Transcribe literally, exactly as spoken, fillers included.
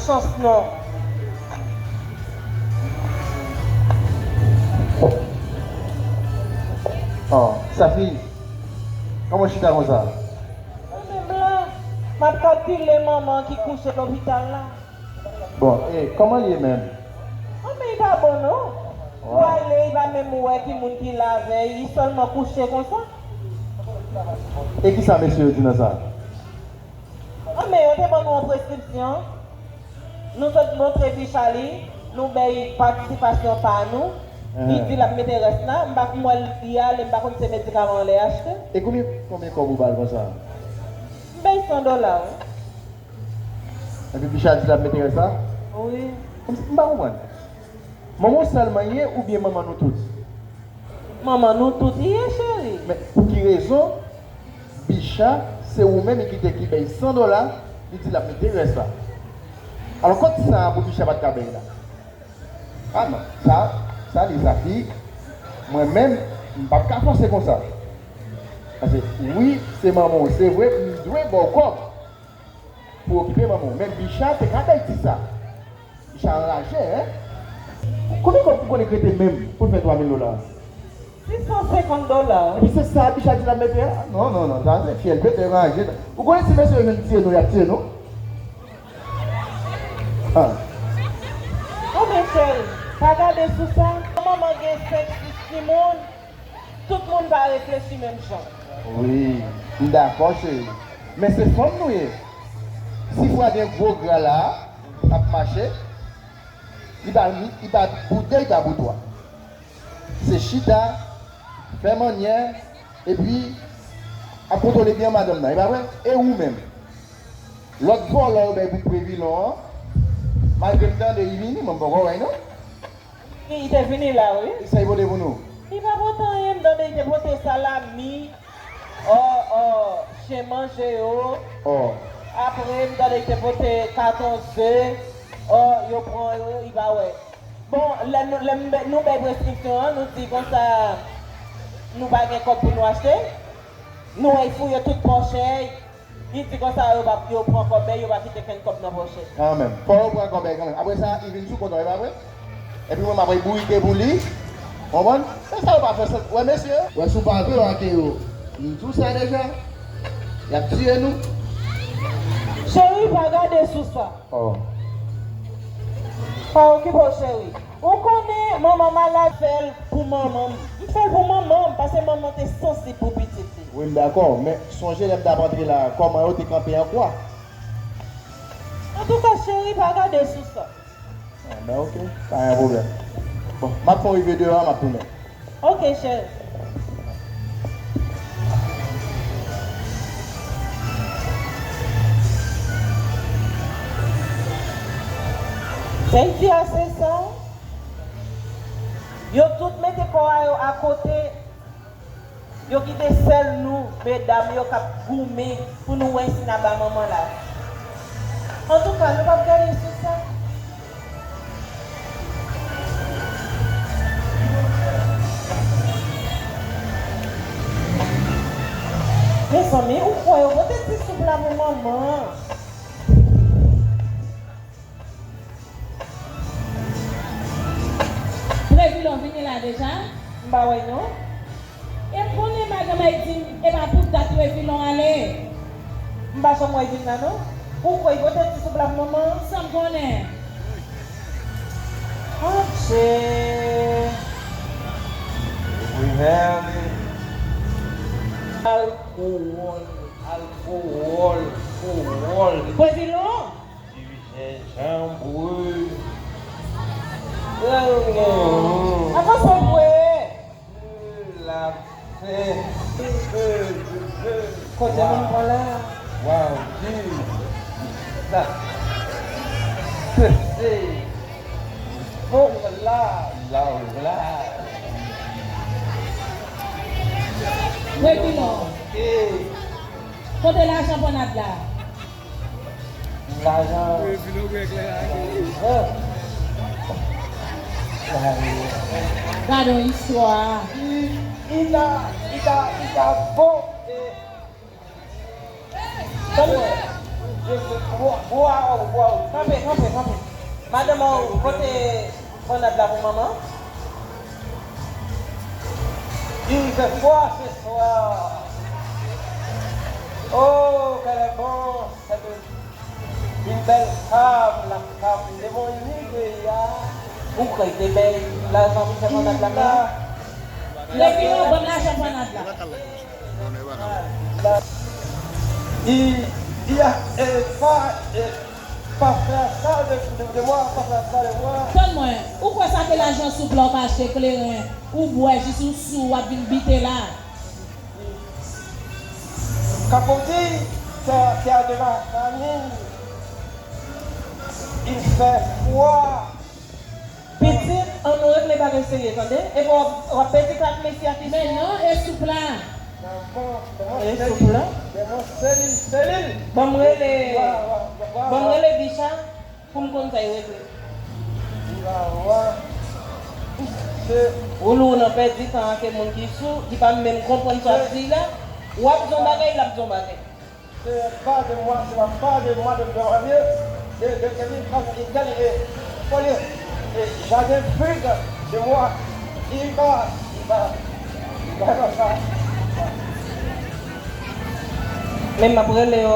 Chans non. Oh, Safi, kòman w chita konsa? Mwen menm la, m ap kalkile manman ki kouche lopital la. Bon, e kòman l ye menm? Anben, li pa bon non. Ou ale, li pa menm wè ki moun ki la avè l, li sèlman kouche konsa. E kisa mesye yo di nan sa? Anben, yo te ban nou yon preskripsyon. Nou sot montre Bicha li, nou bay patisipasyon pa nou. Li di l ap mete rès la, m pa konn wè l li ale, m pa konn se medikaman lè achte. E konbyen, konbyen kòb ou ba l konsa? M bay san dola, wi. Epi Bicha di l ap mete rès la? Wi. Kòmsi, m pa konprann. Manman w sèlman l ye oubyen manman nou tout? Manman nou tout li ye, cheri. Men pou ki rezon Bicha, se ou menm ki te ki bay san dola, li di l ap mete rès la? Alò, kòb sa a pou Bicha pa t ka bay la? A non, sa, sa li, Safi, mwen menm, m p ap ka fòse konsa. Paske, wi, se manman w, se vre, m dwe ba w kòb pou okipe manman w. Men Bicha te ka bay ti sa. Bicha anraje, en? Konbyen kòb ou konnen k rete menm pou l fè twa mil dola? Sis san senkant dola. Epi se sa Bicha di l ap mete a? Non, non, non, sa se fyèl pete anraje. Ou konnen si mesye yo jwenn tiye nou, y ap tiye nou. Ah. Anben cheri, pa gade sou sa. Manman gen senk, sis timoun. Tout moun pa reflechi menm jan. Wi, m dakò, cheri. Men se fanm nou ye. Si fwa gen gwo gra la a, ap mache, li pa, li pa bout de, li pa bout twa. Se chita, fè mannyè, epi ap kontwole byen madanm nan, e pa vre? E ou menm? Lòt vòlò yo bay pou Previlon an, malgre m tande li vini, mwen m poko wè l non. Li te vini la, wi. Kisa li pote pou nou? Li pa pote anyen, m tande li te pote salami, o, o, chen manje yo. O. Apre, m tande li te pote katon ze, o, yo pran yo, li pa wè. Bon, lè nou, lè m, nou bay preskripsyon an, nou di konsa, nou pa gen kòb pou nou achte. Nou wè, fouye tout pòch li. Li di konsa yo pa, yo pran kòb, men yo pa kite kenn kòb nan pòch li. Kanmenm. Fò yo pran kòb li kanmenm. Apre sa, li vin sou kont ou, e pa vre? Epi mwen, m ap bourike pou li. Konprann? Men sa yo pa fè sans. Wè, mesye. Wè, si w pa vle yo ake yo. M di w sa deja. Y ap tiye nou. Cheri, pa gade sou sa. Oh. Pa okipe w, cheri. Ou konnen manman malad, fè l pou manman m. M fè l pou manman m, paske manman te sansib pou pitit li. Wi, m dakò, men sonje lè m t ap antre la, kòman yo te kanpe an kwa. Antouka, cheri, pa gade sou sa. Ah, ben, ok, pa gen pwoblèm. Bon, m ap fè w rive deyò a, m ap tounen. Ok, cheri. Cynthia, se sa? Yo tout mete kò a yo akote. Yo kite sèl nou, medam yo, k ap goumen pou nou wè si n a ba manman lavi. Antouka, nou p ap gade sou sa. Mezanmi, ou kwè yo pote ti soup la pou manman? Previlon vini la deja? M pa wè non. E konnen madanm Aydin, e pa pou dat Previlon ale. M pa janm wè Aydin la non. Ou kwè li pote ti soup la pou manman? San m konnen. Adje. Wi, men. Alkowòl, alkowòl, kowòl. Previlon? Jenjanm, wi. Avanse vre. Lafen. Kote moun pran la? Waw, di. La. Se, se. Bon, la. La, la. Previlon. Eh. Kote lajan pwonad la? Lajan. Gade yon istwa. Li, li ta, li ta, li ta bon, e, tande. Waw, waw, waw. Kanpe, kanpe, kanpe. Madanm, ou pote grenad la pou manman? Il fait froid ce soir. Oh, qu'elle est bon, cette une belle femme, la femme de mon île. Ou kwè te bèl, lajan pou fè grenad la bèl? Lè gen yon bon lajan grenad la. I, i a, e, pa, e, pa fè sa de, de, de mwa, pa fè sa de mwa. Tann mwen, ou kwè sa ke lajan soup la ou ka achte kleren, ou bwè jis ou sou, w ap vin bite la? Kapoti, tè, tè de la famille, il fait froid. Pitit, ann nou regle bagay serye, tande? Epi w ap, w ap pèdi kat mesye a ki sou. Men non, e soup la. E soup la. Ban m rele, ban m rele Bicha pou m konn sa y regle. Ou lou nan pèdi tan ak moun ki sou, ki pa menm konprann sa w ap di la. W ap di yon bagay, l ap di yon bagay. Se pa de mwa, se pa de mwa de, de, de, de, de, de, de, de, de, de, de, de, jaden fig de mwa, li pa, li pa, li pa, li pa sa. Men m ap rele yo.